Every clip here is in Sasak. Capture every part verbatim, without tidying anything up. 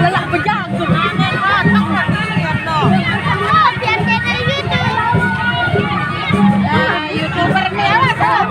Lelah bejago. Nah, YouTuber nih, awas, awas.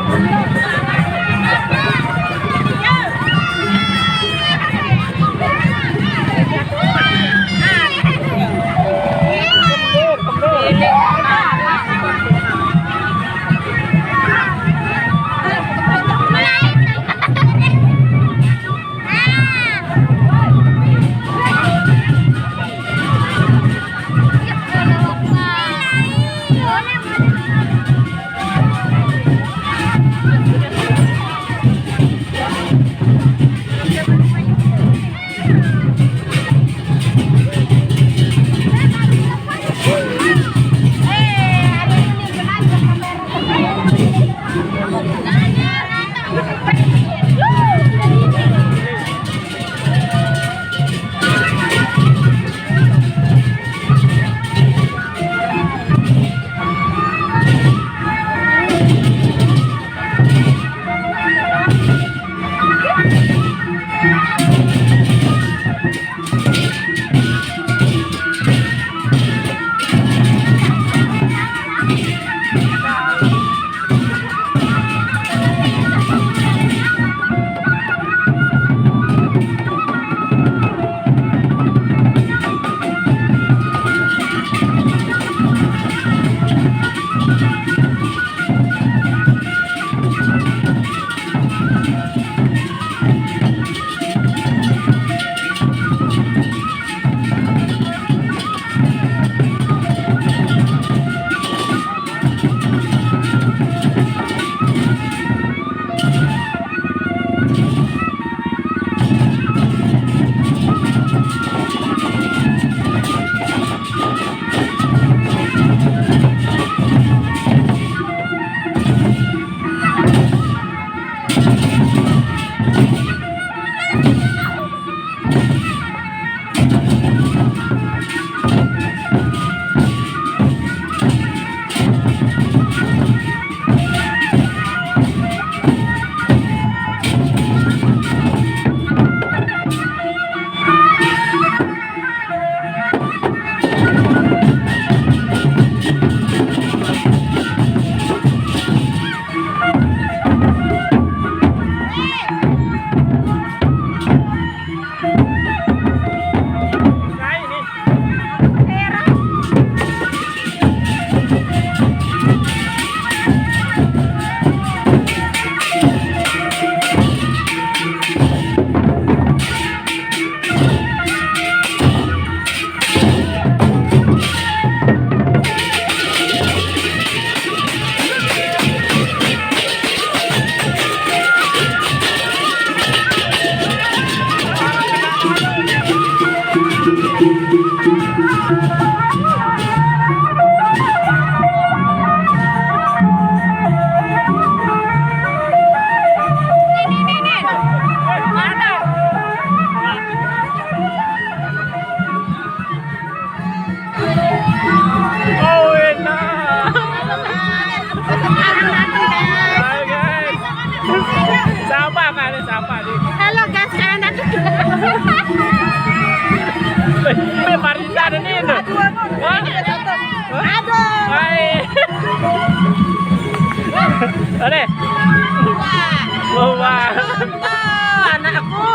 Anakku.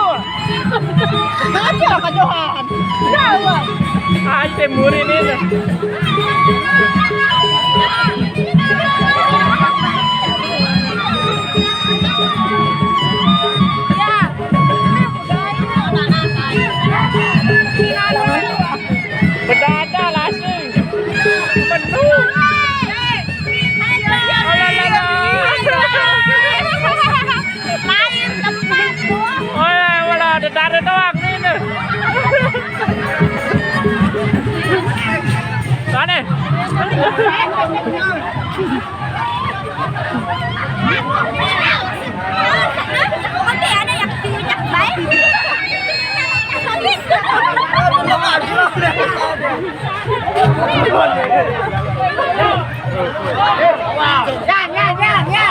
Aja Pak Johan. Jawab. Ayo, murid ini. Ya. Bedada langsung. Penuh. Alah, alah, alah. Lain tempat. Oh ya, wala ada dare doang nih, nih. Aneh. Tapi ada yang puncak baik. Ya, ya, ya, ya.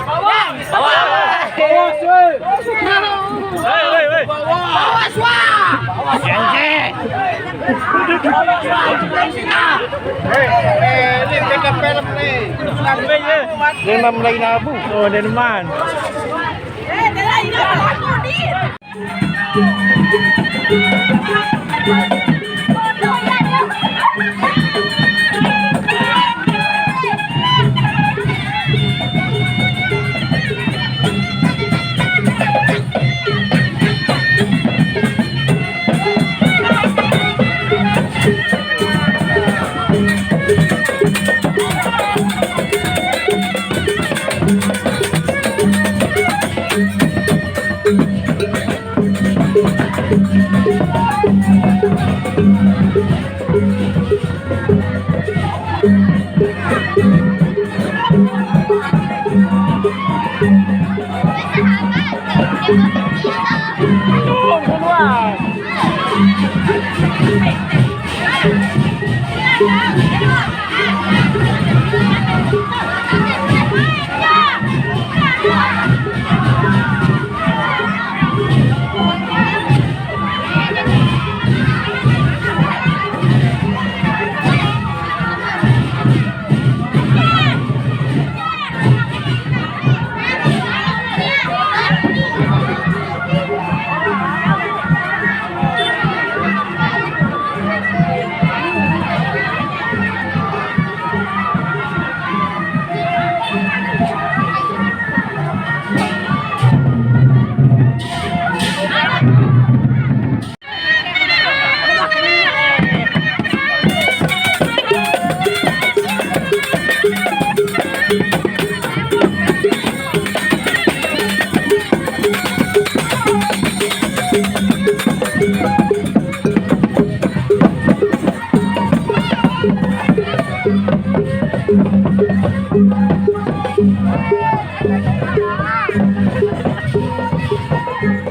Awas, weh. Awas, weh. Awas, wah. Awas, wah. Awas, wah. Awas, wah. Eh, eh, ini tega film nih. Ini enam lain abu. Oh, dari mana?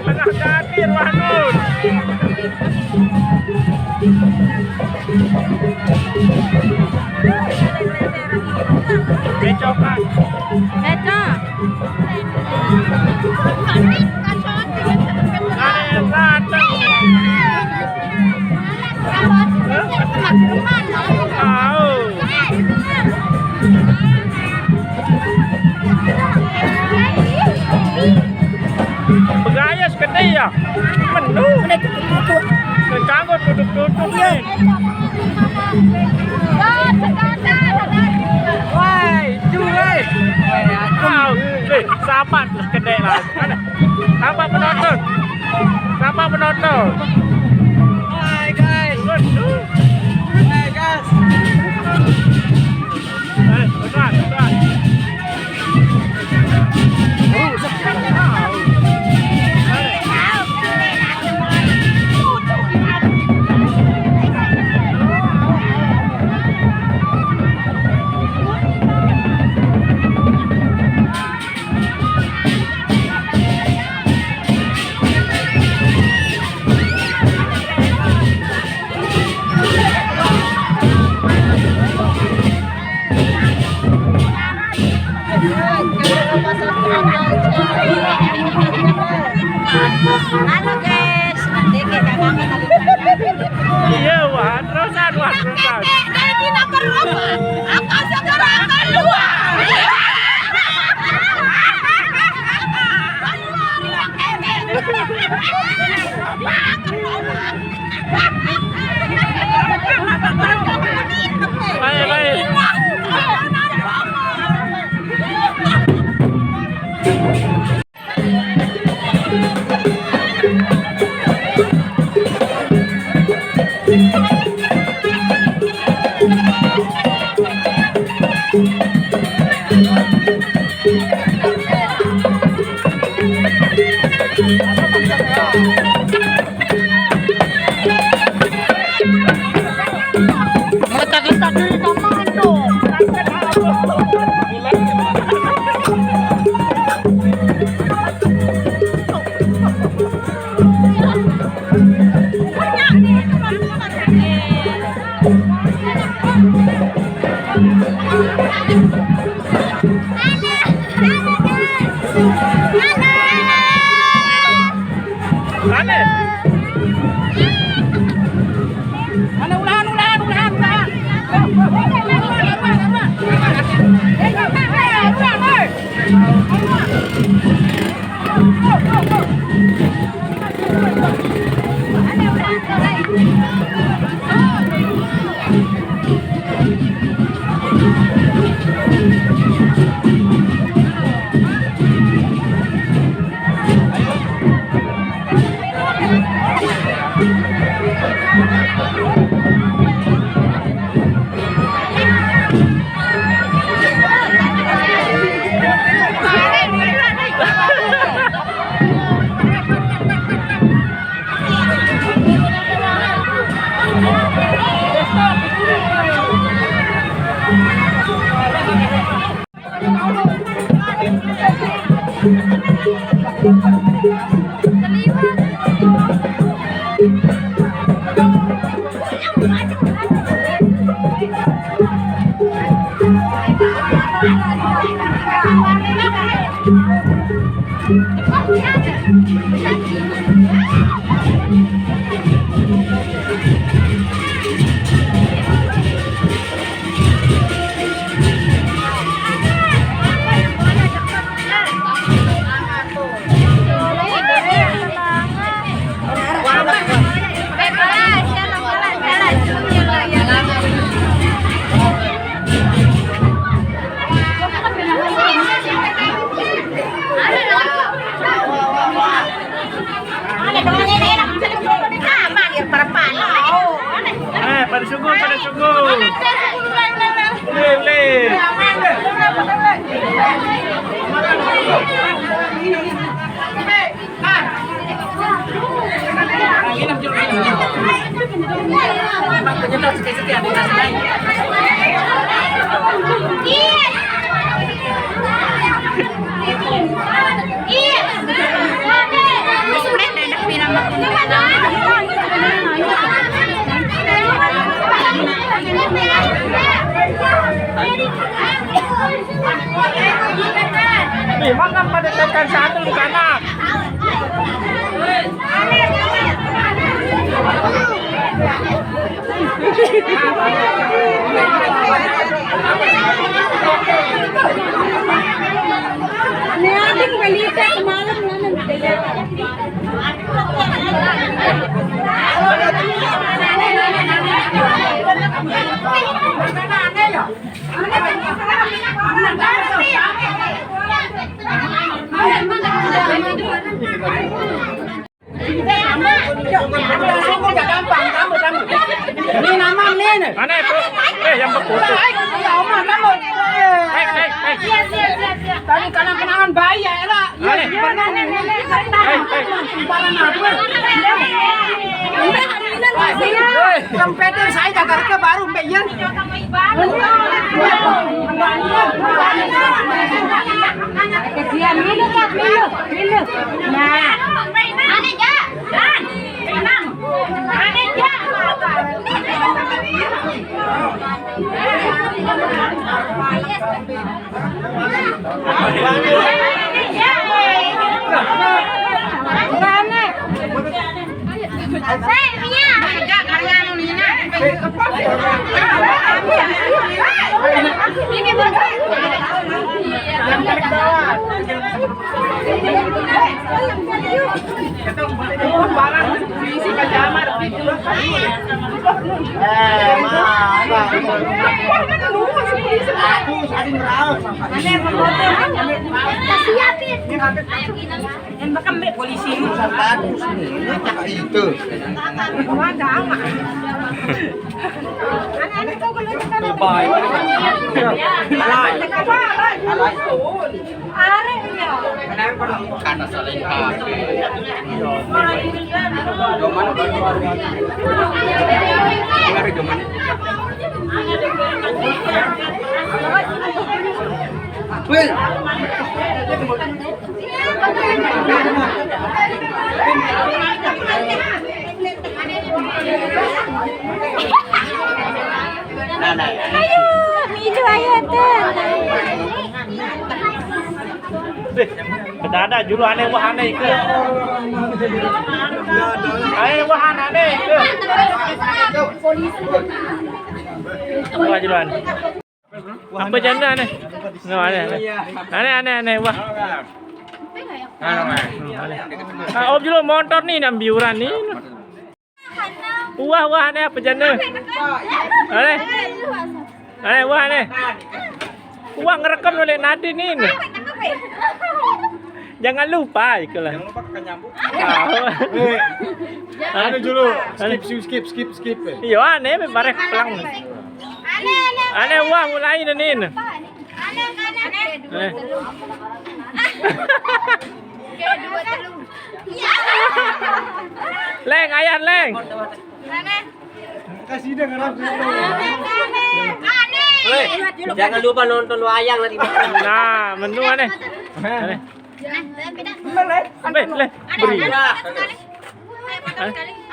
Tengah kaki, Ruanun. Becokan. Becok. Ada yang datang. Tahu. Begaya sekete ya. Menu. Kanggo tutup-tutup nih. Woi, cuy. Tahu. Eh, sahabat sekete lah. Mana? Siapa penonton? Siapa penonton? Hai, guys. Waduh. Hai, guys. Eh, pesan, pesan. Halo guys, nanti kita makan lagi. Iya, wah, terusan, wah, terusan. Dari Dina Perloma, aku segera keluar. Baik, baik. Meletak-letak diri kamu tuh. Mana? Mana, udahan, udahan, udahan, udahan. Eh, pada syukur, pada syukur. Boleh, boleh. Nih, makan pada tekan satu di sana. Ini ada balita semalam, mana? Ini nama ini nih. Mana itu? Eh, yang berfoto. Ya, Oma, kamu. Eh, eh, eh. Tadi kanan-kanan bayi ya, Era. Mana? Iya, benar. Eh, eh. Sempetin saya jaga ke baru, Mbak Ian. Kesian, minum, Kak, minum, minum. Nah. Aneh, Jak. Dan. Tenang. Aneh, Jak. Eh, mana? Aduh, saling meraos. Kasih yapin. Polisi. Itu. Baik. Alay. Alay. Karena saling pakai. Yang mana baru? Yang mana? Wih. Ayo, itu ayo tuh. Deh, kedada julu aneh wah aneh itu. Aneh wah aneh itu. Wah juluan. Apa janda aneh? No, aneh, aneh. Aneh, aneh, aneh. Wah. Ah, om julu motor nih, nang biuran nih. Wah, wah, aneh apa janda? Aneh. Aneh, wah, aneh. Wah, ngerekam oleh Nadine ini. Jangan lupa, ikulah. Jangan lupa ke nyambung. Ah. Eh, anu dulu, skip, skip, skip, skip, skip. Iya, aneh, barek pelang. Aneh, aneh. Aneh, wah, mulai nih. Aneh, aneh. Aneh. Leng, ayan, Leng. Aneh. Kasih dia ngerasa. Aneh, aneh. Aneh. Weh, jangan lupa nonton wayang nanti. Nah, menu aneh. Aneh. Aneh. Aneh. Aneh. Beri.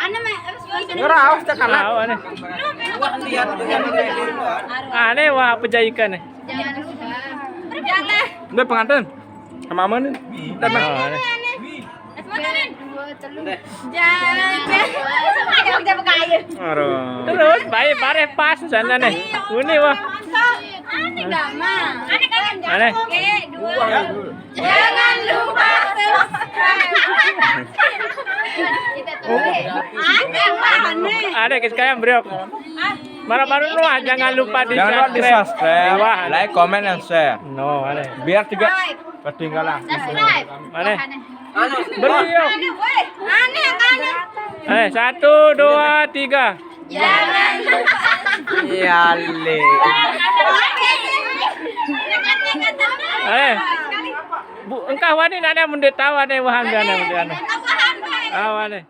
Aneh. Ngeraos teh kana. Tahu aneh. Aneh wah apa jaikan nih? Udah pengantin. Sama aman nih. Tenang. Oh, aneh. Jangan. Aduh. Terus baik bareh pas sana nih. Ini wah. Aneh gak mah? Aneh kan? Aneh. Oke, dua. Jangan lupa subscribe. Aneh, aneh. Ada ke sekalian, Bro. Marah baru nu ah, jangan lupa di Jangan lupa di subscribe. Subscribe, Wah, aneh. Like, comment, and share. No, aneh. Biar tiga ketinggalan. Subscribe. Aneh. Beri yuk. Aneh, weh. Aneh, aneh. Aneh, satu, dua, tiga. Jangan lupa. Iya, Le. Eh, Bu, engkah wani nanya mun dia tahu aneh wahan dia aneh mun dia aneh. Ah, aneh.